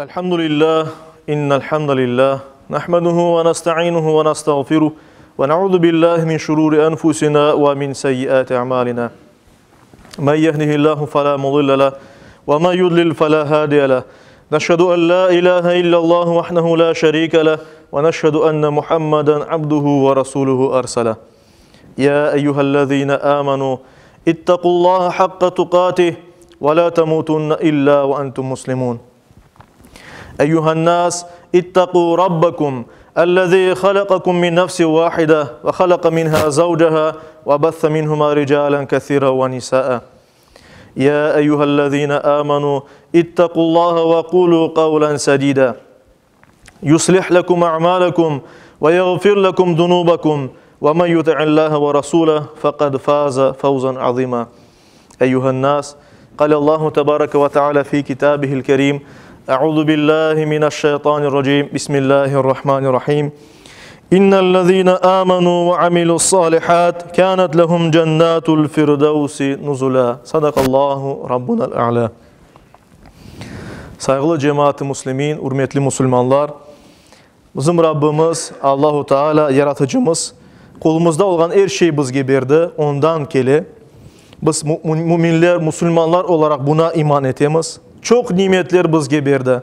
الحمد لله إن الحمد لله نحمده ونستعينه ونستغفره ونعوذ بالله من شرور أنفسنا ومن سيئات أعمالنا من يهده الله فلا مضل له ومن يضلل فلا هادي له نشهد أن لا إله إلا الله وحده لا شريك له ونشهد أن محمدا عبده ورسوله أرسله يا أيها الذين آمنوا اتقوا الله حق تقاته ولا تموتن إلا وأنتم مسلمون أيها الناس اتقوا ربكم الذي خلقكم من نفس واحدة وخلق منها زوجها وبث منهما رجالا كثيرا ونساء يا أيها الذين آمنوا اتقوا الله وقولوا قولا سديدا يصلح لكم أعمالكم ويغفر لكم ذنوبكم ومن يطع الله ورسوله فقد فاز فوزا عظيما أيها الناس قال الله تبارك وتعالى في كتابه الكريم أعوذ بالله من الشيطان الرجيم بسم الله الرحمن الرحيم إن الذين آمنوا وعملوا الصالحات كانت لهم جنات الفردوس نزلا صدق الله ربنا الأعلى Sayğılı cemaat-ı muslimin, ürmetli musulmanlar, bizim Rabbimiz Allahu Teala, Yaratıcımız, qolumızda olğan er şey bizge berdi, Ondan kele. Biz müminler, musulmanlar olaraq buna iman etemiz. Çoq nimetler bizge berdi.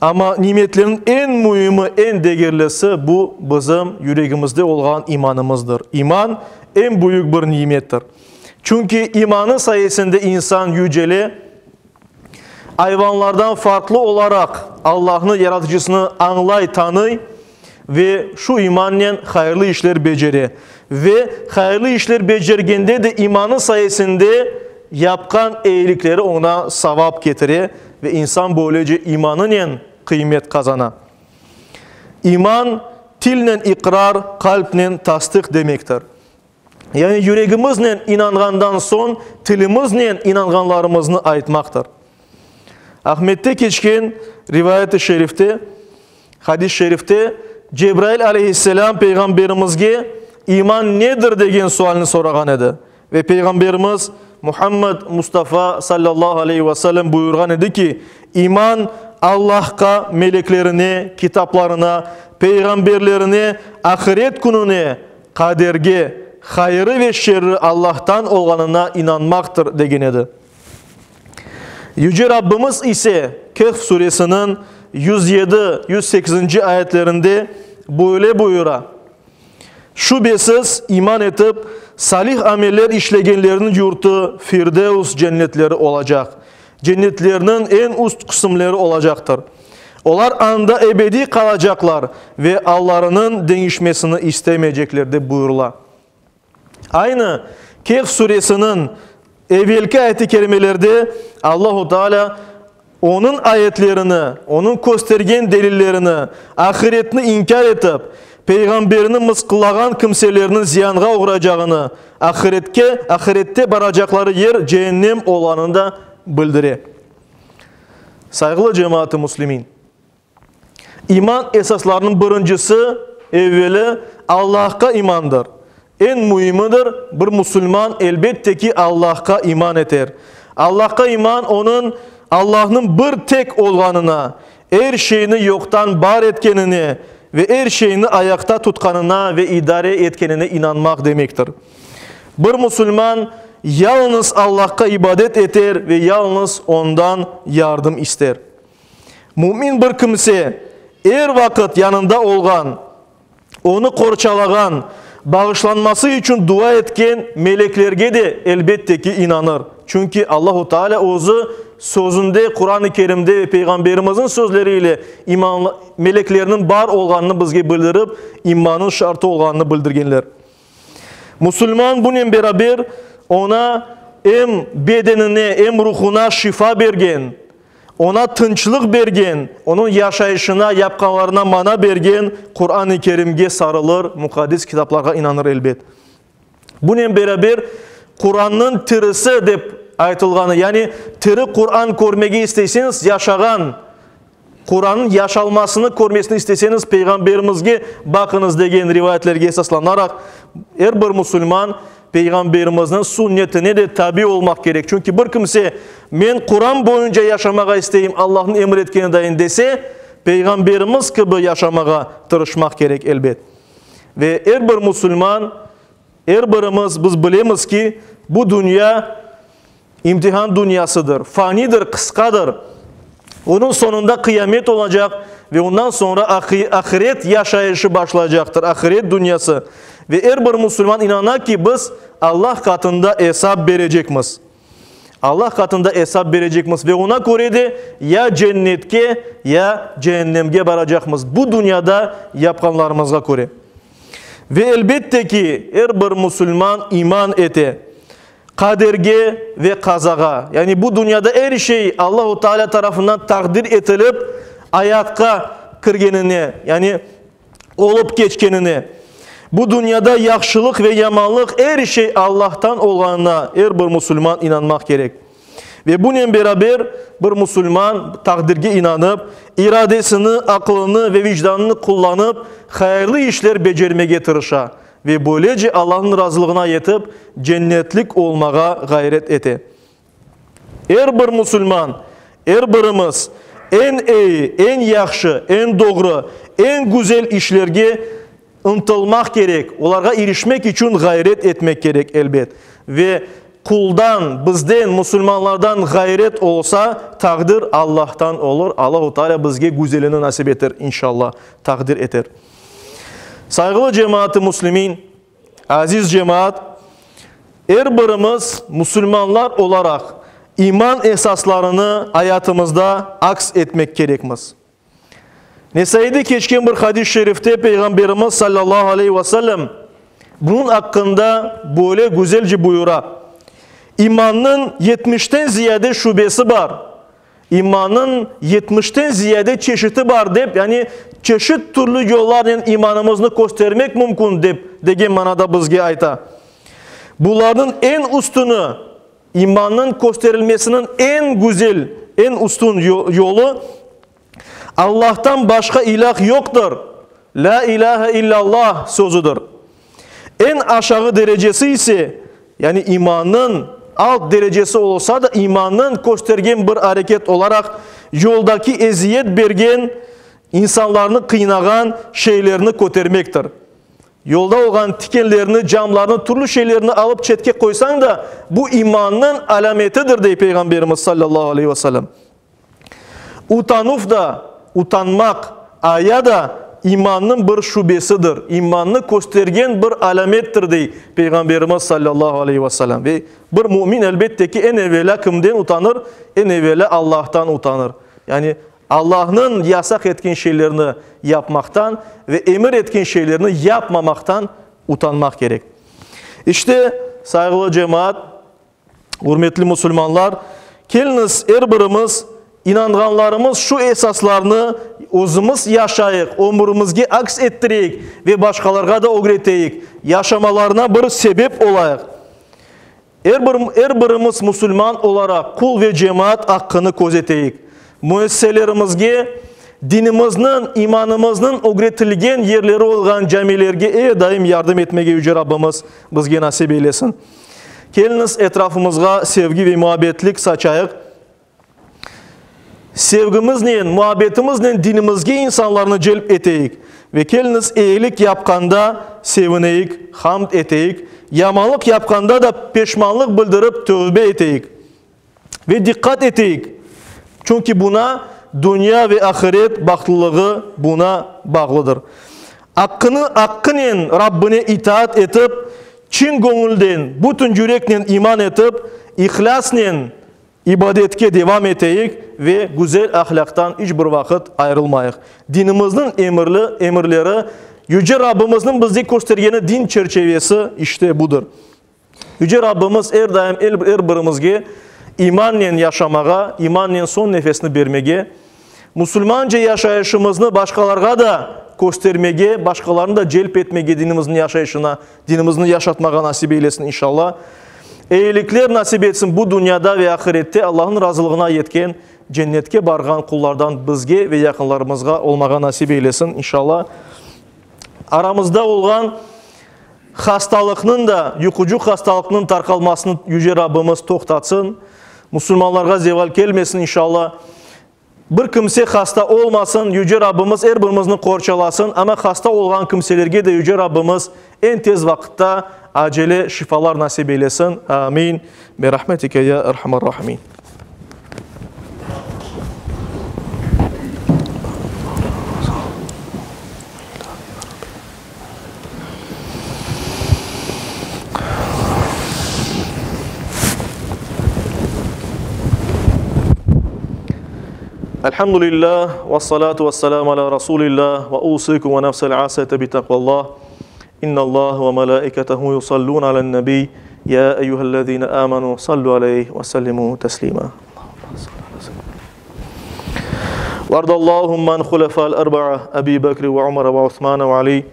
Amma nimetlerniñ eñ müimi, eñ degerlisi bu bizim yüregimizde olğan imanımızdır. İman eñ büyük bir nimettir. Çünki imanı sayesinde insan yücele, ayvanlardan farqlı olaraq Allahnı, Yaratıcısını añlay, tanıy ve şu imannen hayırlı işler becere. Ve hayırlı işler becergende de imanı sayesinde yapqan eyilikleri oña savap ketire ve insan böylece imanınen qıymet qazana. İman, tilnen iqrar, qalpnen tasdiq demektir. Yani yüregimiznen inanğandan soñ tilimiznen inanğanlarımıznı aytmaqtır. Ahmette keçken rivayet-i şerifte, hadis-i şerifte, Cebrail aleyhisselâm Peyğamberimizge iman nedir degen sualni sorağan edi. Ve Peyğamberimiz Muhammed Mustafa sallallahu aleyhi ve sellem buyurğan edi ki, İman Allahqa, meleklerine, kitaplarına, peyğamberlerine, ahiret kününe, Qaderge, hayırı ve şerri Allahtan olğanına inanmaqtır, degen edi. Yüce Rabbimiz ise Kehf suresiniñ 107, 108-nci ayetlerinde böyle buyura, Şübesiz, iman etip, salih ameller işlegenlerniñ yurtu Firdevs cennetleri olacaq, cennetlerniñ eñ üst qısımleri olacaqtır. Olar anda ebediy qalacaqlar ve allarınıñ deñişmesini istemeycekler, dep buyurıla. Aynı Kehf suresiniñ evelki ayet-i kerimelerde Allahu Teala Onıñ ayetlerini, Onıñ köstergen delillerini, ahiretni inkâr etip, Peyğamberini mısqıllağan kimselerniñ ziyanğa oğraycağını, ahiretke, ahirette baracaqları yer ceennem olğanını da bildire. Sayğılı cemaat-ı müslimin! İman esaslarınıñ birincisi, evveli, Allahqa imandır. Eñ müimidir, bir musulman, elbette ki, Allahqa iman eter. Allahqa iman, onıñ, Allahnıñ bir tek olğanına, er şeyni yoqtan bar etkenine ve er şeyni ayaqta tutqanına ve idare etkenine inanmaq demektir. Bir musulman yalıñız Allahqa ibadet eter ve yalıñız Ondan yardım ister. Mümin bir kimse er vaqıt yanında olğan, onı qorçalağan, bağışlanması içün dua etken meleklerge de, elbette ki, inanır. Çünki Allahu Teala özü Sözünde, Quran-ı Kerimde ve Peyğamberimizniñ sözleri ile imanlı meleklerniñ bar olğanını bizge bildirip, imanıñ şartı olğanını bildirgenler. Musulman bunen beraber oña em bedenine, em ruhuna şifa bergen, oña tınçlıq bergen, onıñ yaşayışına, yapqanlarına mana bergen Quran-ı Kerimge sarılır, muqaddes kitaplarğa inanır, elbet. Bunen beraber Qurannıñ tirisi dep aytılğanı, yani tiri Quran körmege isteyseñiz, yaşağan Qurannıñ yaşalmasını körmesini isteseñiz, Peyğamberimizge baqıñız degen rivayetlerge esaslanaraq, er bir musulman Peyğamberimizniñ sünnetine de tabi olmaq kerek. Çünki bir kimse, Men Quran boyunca yaşamağa isteyim, Allahnıñ emir etkeni dayın dese, Peyğamberimiz kibi yaşamağa tırışmaq kerek, elbet. Ve er bir musulman, er birimiz biz bilemiz ki, bu dünya imtihan dünyasıdır, fanidir, qısqadır. Onıñ soñunda qıyamet olacaq ve ondan soñra ahiret yaşayışı başlaycaqtır, ahiret dünyası. Ve er bir musulman inana ki, biz Allah qatında esap berecekmiz. Allah qatında esap berecekmiz ve oña köre de ya cennetke, ya ceennemge baracaqmız, bu dünyada yapqanlarımızğa köre. Ve elbette ki, er bir musulman iman ete qaderge ve qazağa, yani bu dünyada er şey Allahu Teala tarafından taqdir etilip ayatqa kirgenine, yani olıp keçkenine, bu dünyada yahşılıq ve yamanlıq er şey Allahtan olğanına er bir musulman inanmaq kerek. Ve bunen beraber bir musulman taqdirge inanıp, iradesini, aqılını ve vicdanını qullanıp, hayırlı işler becermege tırışa ve böylece Allahnıñ razılığına yetip, cennetlik olmağa ğayret ete. Er bir musulman, er birimiz eñ eyi, eñ yahşı, eñ doğru, eñ güzel işlerge ıntılmaq kerek, olarğa irişmek içün ğayret etmek kerek, elbet. Ve quldan, bizden, musulmanlardan ğayret olsa, taqdir Allahtan olur, Allahu Teala bizge güzelini nasip eter, inşallah, taqdir eter. Sayğılı cemaat-ı müslimin, Aziz cemaat, er birimiz musulmanlar olaraq iman esaslarını ayatımızda aks etmek kerekmiz. Nesaiyde keçken bir hadis-i şerifte Peyğamberimiz sallallahu aleyhi ve sellem bunıñ aqqında böyle güzelce buyura, İmannıñ yetmişten ziyade şubesi bar. İmannıñ yetmişten ziyade çeşiti bar dep, yani çeşit türlü yollarnen imanımıznı köstermek mümkün dep, degen manada bizge ayta. Bularnıñ eñ üstüni, imannıñ kösterilmesiniñ eñ güzel, eñ üstün yolu, Allahtan başqa ilâh yoqtır, Lâ ilâhe illallah sözüdir. Eñ aşağı derecesi ise, yani imannıñ alt derecesi olsa da, imannıñ köstergen bir areket olaraq yoldaki eziyet bergen, insanlarnı qıynağan şeylerni kötermektir. Yolda olğan tikenlerni, camlarnı, türlü şeylerni alıp çetke qoysañ da, bu imannıñ alâmetidir, dey Peyğamberimiz sallallahu aleyhi ve sellem. Utanuv da, utanmaq, aya da imannıñ bir şubesidir, imannı köstergen bir alâmettir, dey Peyğamberimiz sallallahu aleyhi ve sellem. Ve bir mümin, elbette ki, eñ evelâ kimden utanır? Eñ evelâ Allahtan utanır. Yani Allahnıñ yasaq etken şeylerni yapmaqtan ve emir etken şeylerni yapmamaqtan utanmaq kerek. İşte, sayğılı cemaat, Ürmetli musulmanlar, keliñiz er birimiz inanğanlarımız şu esaslarnı özümiz yaşayıq, ömürimizge aks ettireyik ve başqalarğa da ögreteyik, yaşamalarına bir sebep olayıq. Er bir, er birimiz musulman olaraq qul ve cemaat aqqını közeteyik. Müesseselerimizge, dinimizniñ, imanımıznıñ ögretilgen yerleri olğan camilerge er daim yardım etmege Yüce Rabbimiz bizge nasip eylesin. Keliñiz, etrafımızğa sevgi ve muabbetlik saçayıq. Sevgimiznen, muabbetimiznen dinimizge insanlarnı celp eteyik. Ve keliñiz, eyilik yapqanda sevineyik, hamd eteyik, yamanlıq yapqanda da peşmanlıq bildirip tövbe eteyik. Ve diqqat eteyik, çünki buna dünya ve ahiret bahtlılığı buna bağlıdır. Aqqını aqqınen Rabbine itaat etip, çin göñülden, bütün yüreknen iman etip, ihlâsnen ibadetke devam eteyik ve güzel ahlâqtan iç bir vaqıt ayırılmayıq. Dinimizniñ emirli emirleri, Yüce Rabbimizniñ bizge köstergeni din çerçevesi işte budır. Yüce Rabbimiz er daim er birimizge imannen yaşamağa, imannen soñ nefesni bermege, musulmanca yaşayışımıznı başqalarğa da köstermege, başqalarnı da celp etmege dinimizniñ yaşayışına, dinimizni yaşatmağa nasip eylesin inşallah. Eyilikler nasip etsin bu dünyada ve ahirette Allahnıñ razılığına yetken, cennetke barğan qullardan bizge ve yaqınlarımızğa olmağa nasip eylesin inşallah. Aramızda olğan Hastalıqnıñ da, yuqucı hastalıqnıñ tarqalmasını Yüce Rabbimiz toqtatsın. Musulmanlarğa zeval kelmesin inşallah. Bir kimse hasta olmasın, Yüce Rabbimiz er birimizni qorçalasın, amma hasta olğan kimselerge de Yüce Rabbimiz eñ tez vaqıtta acele şifalar nasip eylesin. Amin. Bi rahmetike ya erhamer rahimin. Elhamdülillah, ve salatu ve selamu ala Rasulillah, ve usikum ve nefsel asete bi taqvallah. İnna Allah ve melaiketehu yusallun alen nebi, ya eyyühellezine amenu sallu aleyhi ve sellimu teslima. وارض اللهم عن خلفاء الأربعة أبي بكر وعمر وعثمان وعلي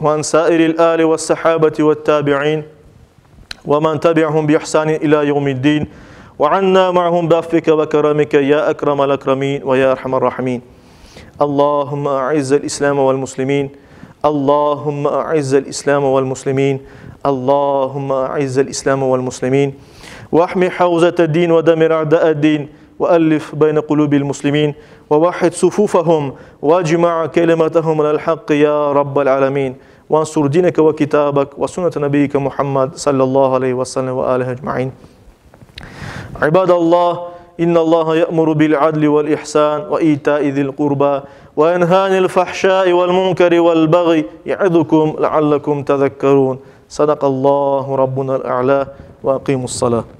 وعن سائر الآل والصحابة والتابعين ومن تبعهم بإحسان إلى يوم الدين وعنا معهم بعفوك وكرمك يا أكرم الأكرمين ويا أرحم الراحمين اللهم أعز الإسلام والمسلمين اللهم أعز الإسلام والمسلمين اللهم أعز الإسلام والمسلمين واحمي حوزة الدين ودمر أعداء الدين وألف بين قلوب المسلمين ووحد صفوفهم واجمع كلمتهم على الحق يا رب العالمين وانصر دينك وكتابك وسنة نبيك محمد صلى الله عليه وسلم وآله أجمعين عباد الله إن الله يأمر بالعدل والإحسان وإيتاء ذي القربى وينهى عن الفحشاء والمنكر والبغي يعظكم لعلكم تذكرون صدق الله ربنا الأعلى وأقيموا الصلاة.